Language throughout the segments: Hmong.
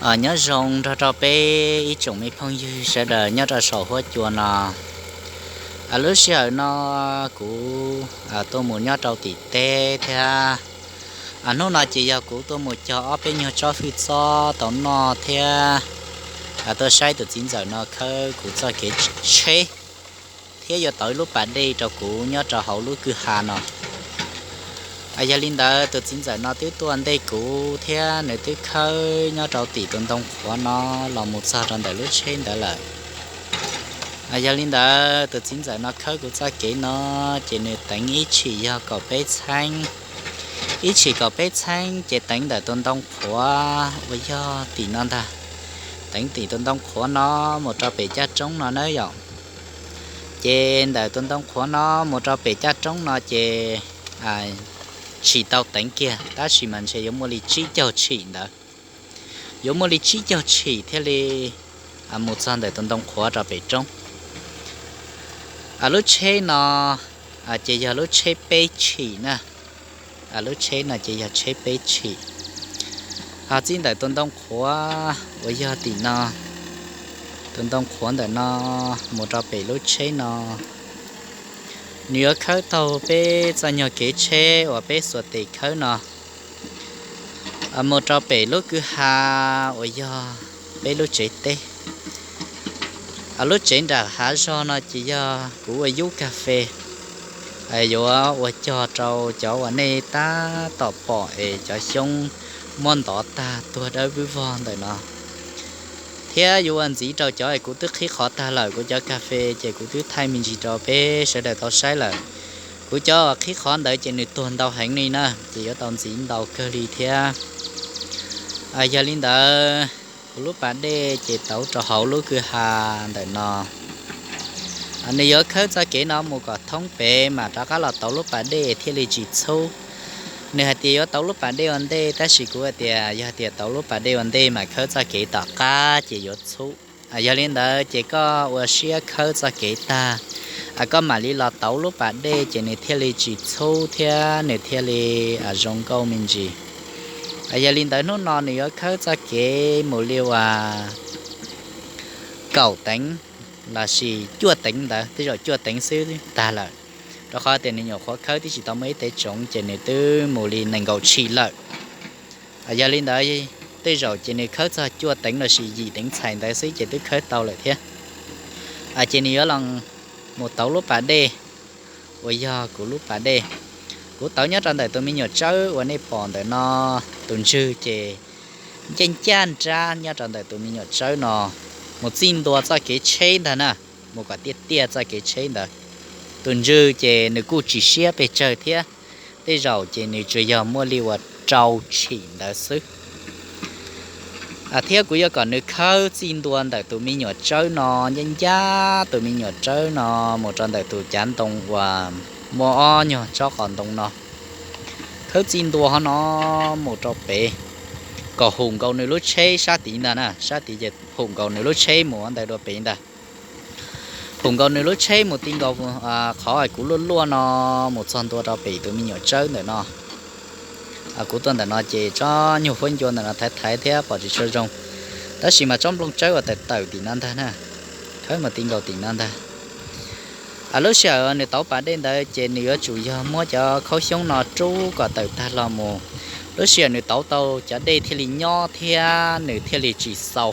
Nyob zoo nrog rau peb ib tsoom me phooj ywg sawv daws nyob rau saum huab cua no. Lub sij hawm no kuv tuaj mus nyob rau tim teb thiab. Hnub no ces yog kuv tuaj mus cog ob peb nyuag tsob hwj txob tau noj thiab tuaj saib tus txiv ntxawm no khawb kuv txoj kev tsheb thiab yuav tau ib lub pas dej rau kuv nyob rau hauv lub kwj ha no. Yog li ntawd tus txiv ntxawm no twb tuaj ntej kuv thiab nws twb khawb nyob rau tim tus ntoo qhuav no los mus txog rau ntawm lub tsheb ntawd lawm. Yog li ntawd tus txiv ntxawm no khawb kuv txoj kev no ces nws teev ib tshim yog kaum peb txheeb, ib tshim kaum peb txheeb ces teev ntawm tus ntoo qhuav uas yog tim no ntag, teev tim tus ntoo qhuav no mus rau pem caj roob no nawb yom. Ces ntawm tus ntoo qhuav no mus rau pem caj roob no ces tsis tau teev kiag tab sis mas ntshe yuav muaj li tsib caug tshim ntawd, yuav muaj li tsib caug tshim thiaj li mus txog ntawm tus ntoo qhuav rau pem roob. Lub tsheb no ces yog lub tsheb peb tshim na, lub tsheb no ces yog tsheb peb tshim. Txij ntawm tus ntoo qhuav uas yog tim no, tus ntoo qhuav ntawm no mus rau pem lub tsheb no, nws yuav khawb taug peb txoj nyuag kev tsheb uas peb xuas tes khawb no mus rau pem lub kwj ha uas yog peb lub tsev teb. Lub tsev nram hav zog no ces yog kuv ua yub kas fes, yuav ua cog rau cov uas nej tab tom pom es cov xyoob muab ntov tag tuag dawb vog ntawm no, thiab yuav ua ntxiv rau cov es kuv twb qhib qhov tag lawm. Kuv cov kas fes ces kuv twb thaij me ntsis rau peb sawv daws tau saib lawm. Kuv cov uas qhib qhov ntawd ces nws tuag ntau heev li na, ces yuav tau ntxiv ntau kawg li thiab. Yog li ntawd kuv lub pas dej ces tauv rau hauv lub kwj ha ntawm no. Nws yuav khawb txoj kev no mus kom thoob pem mam rov qab los tauv lub pas dej thiaj li tsis txhub. Nws hais tias yuav tauv lub pas dej ua ntej tab sis kuv hais tias yog tias tauv lub pas dej ua ntej mas khawb txoj kev tom qab ces yuav txhub. Yog li ntawd ces koj ua siab khawb txoj kev tag, koj mam li los tauv lub pas dej ces nws thiaj li tsis txhub thiab nws thiaj li zoo nkauj me ntsis. Yog li ntawd hnub no nws yuav khawb txoj kev mus li uas kaum teev lossis cuaj teev ntawd, tej zaum cuaj teev xwb tag lawm, rau qhov tias nws nyuam qhuav khawb twb tsis tau muaj ib tev tsoov ces nws twb mus li nees nkaum tshim lawm. Yog li ntawd tej zaum ces nws khawb txog cuaj teev lossis yim teev txhais ntawd xwb ces twb khawb tau lawm thiab. Ces nws yuav los mus tauv lub pas dej uas yog kuv lub pas dej. Kuv tauv nyob rau ntawm tus me nyuam tsawb uas nej pom ntawm no, tus ntswg ces ncaj ncaj nrab nyob rau ntawm tus me nyuam tsawb no, mus txij ntua txoj kev tsheb ntag na, mus kom tiaj tiaj txoj kev tsheb ntawd. Tus ntswg ces nws kuj tsis siab pes tsawg thiab, tej zaum ces nws tsuas yog muaj li uas rau tshim ntawd xwb. Thiab kuv yuav kom nws khawb txij ntua ntawm tus me nyuam tsawb no, ncaj ncaj tus me nyuam tsawb no mus rau ntawm tus cav ntoo uas muaj ob nyuag tsob qos ntoo no. Khawb txij ntua hov no mus rau pem, kom hum nkaus nws lub tsheb sab tid ntag na, sab tid ces hum nkaus nws lub tsheb mus ntawd dua pem ntag. Hum nkaus nws lub tsheb mus ti nkaus qhov kuv luaj luaj no, mus txog ntua rau pem tus me nyuam tsawb ntawm no. Kuv tuaj ntawm no ces tsob nyuag huab ncua ntawm no thaiv thaiv thiab pom tsis tshua zoo, tab sis mas tsob nplooj tsawb uas tawm tawm tim no ntag na, khawb mus ti nkaus tim no ntag. Lub sij hawm nws tauv pas dej ntawd ces nws yuav tsum yog muab cov khaub xyoob no rub kom tawm tag los mus, lub sij hawm nws tauv tau cov dej thiaj li nyob thiab nws thiaj li tsis xau.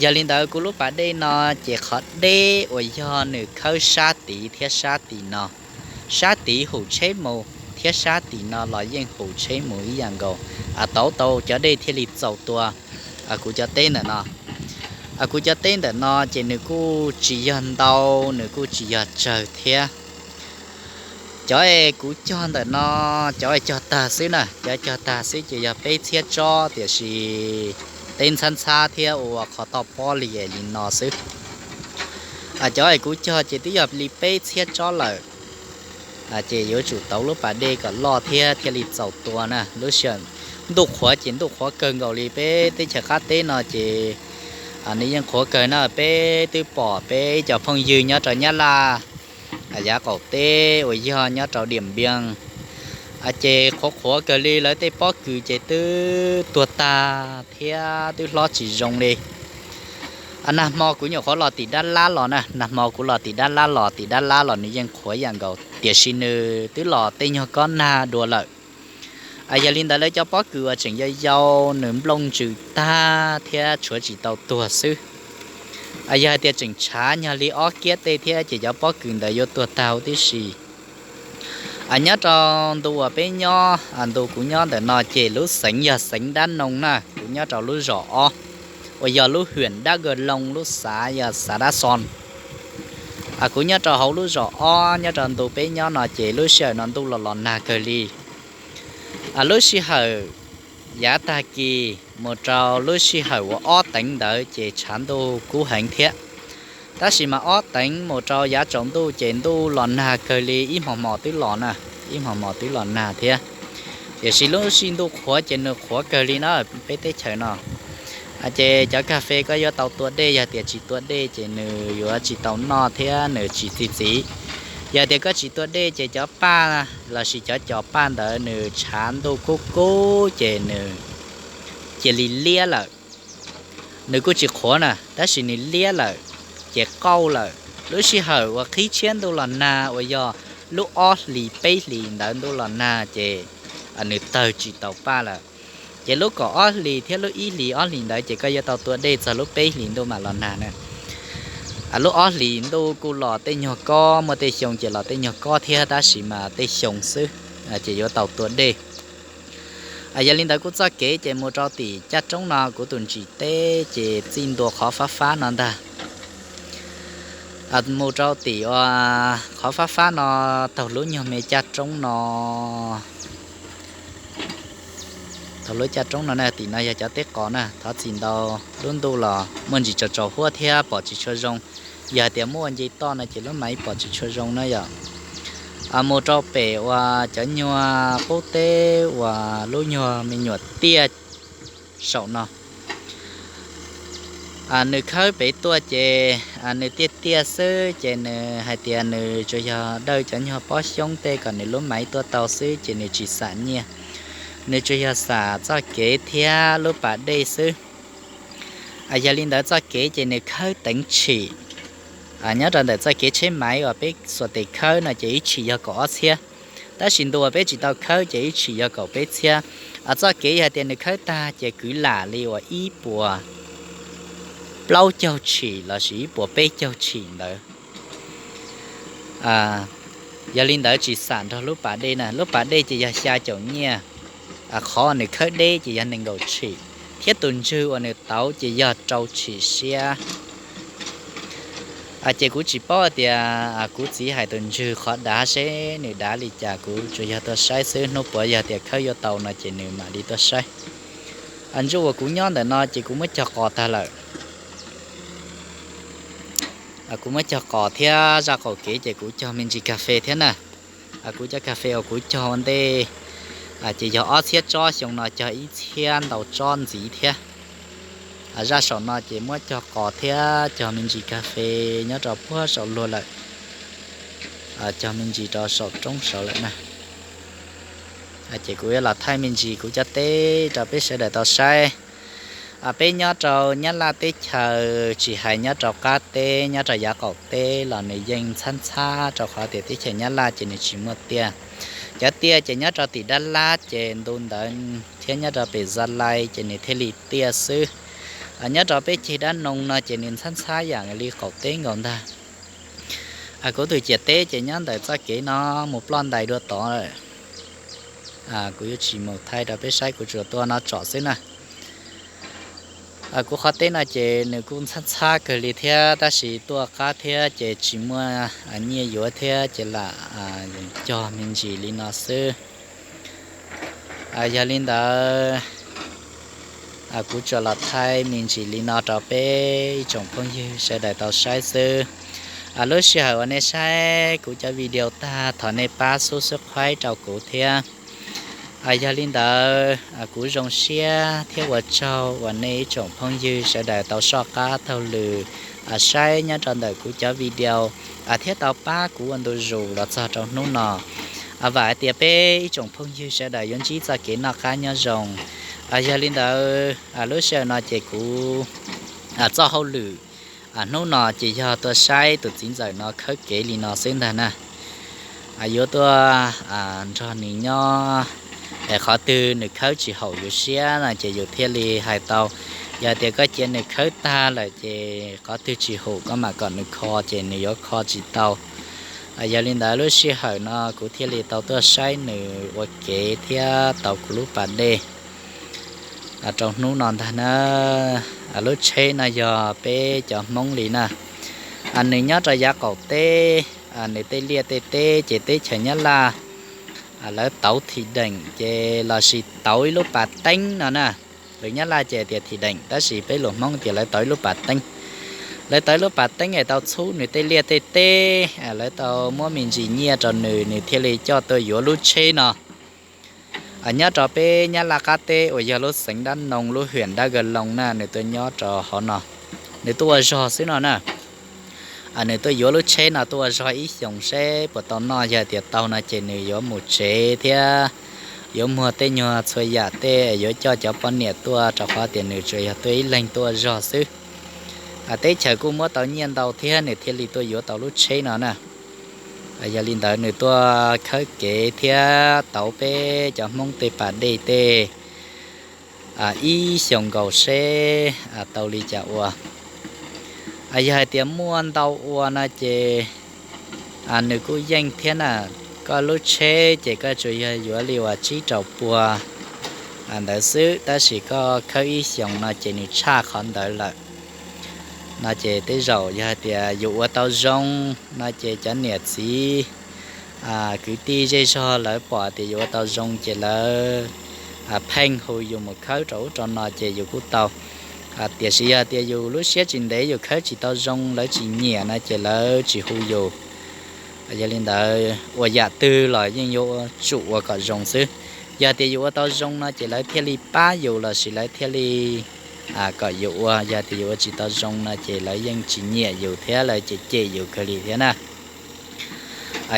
Yog li ntawd kuv lub pas dej no ces qhov deb uas yog nws khawb sab tid thiab sab tim no, sab tid hum tsheb mus thiab sab tim no los yeej hum tsheb mus ib yam nkaus, tauv tau cov dej thiaj li txaus tua. Kuv cov teb ntawm no, kuv cov teb ntawm no ces nws kuj tsis yog ntau, nws kuj tsis yog tsawg thiab. Cov es kuv cog ntawm no, cov es cog tag xwb na, cov cog tag xwb ces yog peb txhiab tsob, tiam sis teb ntxhab ntxhab thiab ua qhov toj pob li li no xwb. Cov es kuv cog ces twb yog li peb txhiab tsob lawm. Ces yuav tsum tauv lub pas dej kom loj thiab thiaj li txaus tua na. Lub sij hawm ntuj qhuav ces ntuj qhuav kawg nkaus li, peb teb chaws qab teb no ces nws yeej qhuav kawg na. Peb twb pom peb cov phooj ywg nyob rau Nyab Laj yav qaum teb uas yog nyob rau Diam Npias, Ces qhuav qhuav kawg li, lawv tej pob kws ces twb tuag tag thiab twb hlob tsis zoo li. Nag hmo kuv nyuam qhuav los tim dab lab los na, nag hmo kuv los tim dab lab los, tim dab lab los nws yeej qhuav ib yam nkaus, tiam sis nws twb los tej nyuag kob nag dua lawm. Yog li ntawd lawv cov pob kws uas tseem yau yau nws nplooj ntsws tag thiab tshuav tsis tau tuag xwb. Yog hais tias tseem tshav nyog li ob kiab tej thiab ces cov pob kws ntawd yuav tuag tag huv tib si. Nyob rau ntu uas peb nyob, ntu kuv nyob ntawm no ces lub xeev yog xeev Dab Noo na, kuv nyob rau lub zos ob uas yog lub hwm Dab Ka Loo, lub xav yog xav Dab Xoo. Kuv nyob rau hauv lub zos ob, nyob rau ntu peb nyob no ces lub sij hawm no ntuj los los nag kawg li. Lub sij hawm yav tag kis mus rau lub sij hawm uas ob teev ntawd ces tshav ntuj kub heev thiab. Tab sis mas ob teev mus rau yav tsaus ntuj ces ntuj los nag kawg li, ib hmos hmos twb los na, ib hmos hmos twb los nag thiab. Tiam sis lub sij ntuj qhuav ces nws qhuav kawg li na peb teb chaws no. Ces cov kas fes koj yuav tau tua dej, yog tias tsis tua dej ces nws yuav tsis tau noj thiab nws tsis txi txiv. Yog tias koj tsis tua dej ces cov paj lossis cov cos paj ntawd nws tshav ntuj kub kub ces nws cia li liab lawm. Nws kuj tsis qhuav na, tab sis nws liab lawm, ces qauj lawm. Lub sij hawm uas qhib tshiab ntuj los nag uas yog lub ob hlis peb hlis ntawd ntuj los nag ces nws tawg tsis taus paj lawm. Ces lub kaum ob hlis thiab lub ib hlis ob hlis ntawd ces koj yuav tau tua dej txog lub peb hlis ntuj mam los nag na. Lub ob hlis ntuj kuj los tej nyuag kob, muaj tej xyoo ces los tej nyuag kob thiab, tab sis mas tej xyoo xwb ces yuav tau tua dej. Yog li ntawd kuv txoj kev ces mus rau tim caj roob no, kuv tus ntsis teb ces txij ntua qhov fab fab no ntag. Mus rau tim uas qhov fab fab no, taug lub nyuag me caj roob no, taug lub caj roob no na, tim no yog cov teb qos na, thov txim ntau, lub ntuj los muaj ntsis tsaus tsaus huab thiab pom tsis tshua zoo. Yog hais tias muaj ua nce toj no ces lub maiv pom tsis tshua zoo na yom. Mus rau pem uas cov nyuag qub teb uas lub nyuag me nyuam tiaj saum no. Nws khawb pem tuaj ces nws tiaj tiaj xwb ces nws hais tias nws tsuas yog dawj cov nyuag pob xyoob tej kom nws lub maiv tuaj tau xwb ces nws tsis xam nyiaj. Nws tsuas yog xam txoj kev thiab lub pas dej xwb. Yog li ntawd txoj kev ces nws khawb teev tshim. Nyob rau ntawm txoj kev tsheb maiv uas peb xuas tes khawb no ces ib tshim yog kaum ob txhiab, tab sis ntu uas peb tsis tau khawb ces ib tshim yog kaum peb txhiab. Txoj kev yog tias nws khawb tag ces kwv lam li uas ib puas plaub caug tshim lossis ib puas peb caug tshim ntawd. Yog li ntawd tsis xam nrog lub pas dej na, lub pas dej ces yog xya caum nyiaj, qhov nws khawb deb ces yog nees nkaum tshim, thiab tus ntswg uas nws tauv ces yog rau tshim siab. Ces kuv tsis paub tias kuv txiv hais tus ntswg qhov dav seb nws dav li cas, kuv tsuas yog tuaj saib xwb, hnub puav yog tias khawb yuav tau no ces nws mam li tuaj saib. Ntsuj uas kuv nyob ntawm no ces kuv muab cog qos tag lawm. Kuv muab cog qos thiab zaj qaum kev ces kuv cog me ntsis kas fes thiab na. Kuv cov kas fes uas kuv cog ua ntej ces yog ob txhiab tsob, xyoo no cog ib txhiab ntau tsob ntxiv thiab. Zaj saum no ces muab cog qos thiab cog me ntsis kas fes nyob rau puag saum luag lawm, cog me ntsis rau saum roob saud lawm na. Ces kuv yuav los thaij me ntsis kuv cov teb rau peb sawv daws tau saib. Peb nyob rau Nyab Laj teb chaws, tsis hais nyob rau qab teb, nyob rau yav qaum teb los nws yeej ntxhab ntxhab, rau qhov tias teb chaws Nyab Laj ces nws tsis muaj tiaj. Cov tiaj ces nyob rau tim Dab Lab ces ntu ntawd thiab nyob rau pem Za Lais ces nws thiaj li tiaj xwb. Nyob rau peb ceg Dab Noo no ces nws ntxhab ntxhab yam li qaum teb nkaus ntag. Kuv tus ciam teb ces nyob ntawm txoj kev no mus ploj ntais dua tod lawm. Kuv yuav tsis mus thaij rau peb saib, kuv tsuas tuaj no tsom xwb na. Kuv qhov teb no ces nws kuj ntxhab ntxhab kawg li thiab, tab sis tuaj qab thiab ces tsis muaj nyiaj yuav thiab ces lam cog me ntsis li no xwb. Yog li ntawd, kuv tsuas los thaij me ntsis li no rau peb ib tsoom phooj ywg sawv daws tau saib xwb. Lub sij hawm uas nej saib kuv cov video tag, thov nej pab subscribe rau kuv thiab. Yog li ntawd, kuv zoo siab thiab ua tsaug uas nej ib tsoom phooj ywg sawv daws tau soj qab taug lw saib nyob rau ntawm kuv cov video thiab tau pab kuv ua ntu zus los txog rau hnub no. Vam hais tias peb ib tsoom phooj ywg sawv daws yuav ntsib txoj kev noj qab nyob zoo. Yog li ntawd lub sij hawm no ces kuv txoj hauj lwm hnub no ces yog tuaj saib tus txiv ntxawm no khawb kev li no xwb ntag na. Yuav tuaj nrog nws nyob, es qhov twg nws khawb tsis haum yus siab no ces yus thiaj li hais tau. Yog tias koj cia nws khawb tag lawm ces qhov twg tsis haum koj mam kom nws kho ces nws yuav kho tsis tau. Yog li ntawd lub sij hawm no kuv thiaj li tau tuaj saib nws ua kev thiab tau kuv lub pas dej rau hnub no ntag na. Lub tsheb no yog peb cov Hmoob li na. Nws nyob rau yav qaum teb, nws tej liaj tej teb ces teb chaws Nyab Laj lawv tauv thim deem ces lossis tauv ib lub pas teeb no na. Lus Nyab Laj ces tias thim deem tab sis peb lus Hmoob tias lawv tauv ib lub pas teeb. Lawv tauv ib lub pas teeb es tau txhub nws tej liaj tej teb, lawv tau muab me ntsis nyiaj rau nws, nws thiaj li coj tuaj yuav lub tsheb no. Nyob rau peb Nyab Laj qab teb uas yog lub xeev Dab Noo lub hwm Dab Ka Loo na, nws tuaj nyob rau hauv no, nws tuaj ua zog xwb no na. Nws tuaj yuav lub tsheb no tuaj ua zog ib xyoos seb puas tau noj, yog tias tau no ces nws yuav mus tsev thiab yuav muag tej nyuag txhua yam tej, yuav coj cov poj niam tuaj rau qhov tias nws tsuas yog tuaj ib leeg tuaj ua zog xwb. Teb chaws kuj muab tau nyiaj ntau thiab nws thiaj li tuaj yuav tau lub tsheb no na. Yog li ntawd nws tuaj khawb kev thiab tauv peb cov Hmoob tej pas dej tej ib xyoos nkaus seb tau li cas ua. Yog hais tias muaj ntau ua no ces nws kuj yeej thiab na. Koj lub tsheb ces koj tsuas yog yuav li uas tsib rau puas ntawd xwb, tab sis koj khawb ib xyoos no ces nws tshaj qhov ntawd lawm. No ces tej zaum yog hais tias yus ua tau zoo no ces cov niam txiv kwv tij zej zog lawv pom tias yus ua tau zoo ces lawv pheej hu yus mus khawb rau ub rau no ces yus kuj tau. Tiam sis yog tias yus lub siab tsis ntev yus khawb tsis tau zoo lawv tsis nyiam no ces lawv tsis hu yus. Yog li ntawd ua yam twg los yeej yuav tsum ua kom zoo xwb. Yog tias yus ua tau zoo no ces lawv thiaj li pab yus lossis lawv thiaj li kom yus ua. Yog tias yus ua tsis tau zoo no ces lawv yeej tsis nyiam yus thiab lawv cem cem yus kawg li thiab na.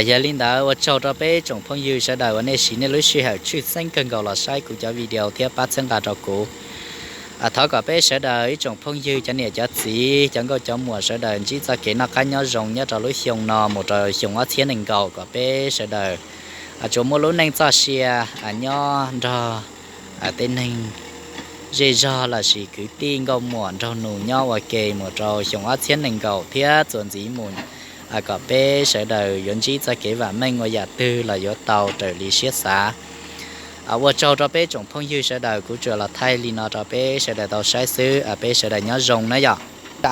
Yog li ntawd ua tsaug rau peb tsoom phooj ywg sawv daws uas nej siv nej lub sij hawm tshwj xeeb kawg nkaus los saib kuv cov video thiab pab txhawb nqa rau kuv. Thov kom peb sawv daws ib tsoom phooj ywg cov niam cov txiv cov nkauj cov muam sawv daws ntsib txoj kev noj qab nyob zoo nyob rau lub xyoo no mus rau xyoo ob txhiab nees nkaum, kom peb sawv daws tsuas muaj lub neej txoj sia nyob nrog tej neeg zej zog lossis kwv tij nkauj muam nraug nus nyob ua ke mus rau xyoo ob txhiab nees nkaum thiab txuas ntxiv mus, kom peb sawv daws yuav ntsib txoj kev vam meej ua yam twg los yuav tau raws li siab xav. Ua tsaug rau peb tsoom phooj ywg sawv daws, kuv tsuas los thaij li no rau peb sawv daws tau saib xwb, peb sawv daws nyob zoo na yom.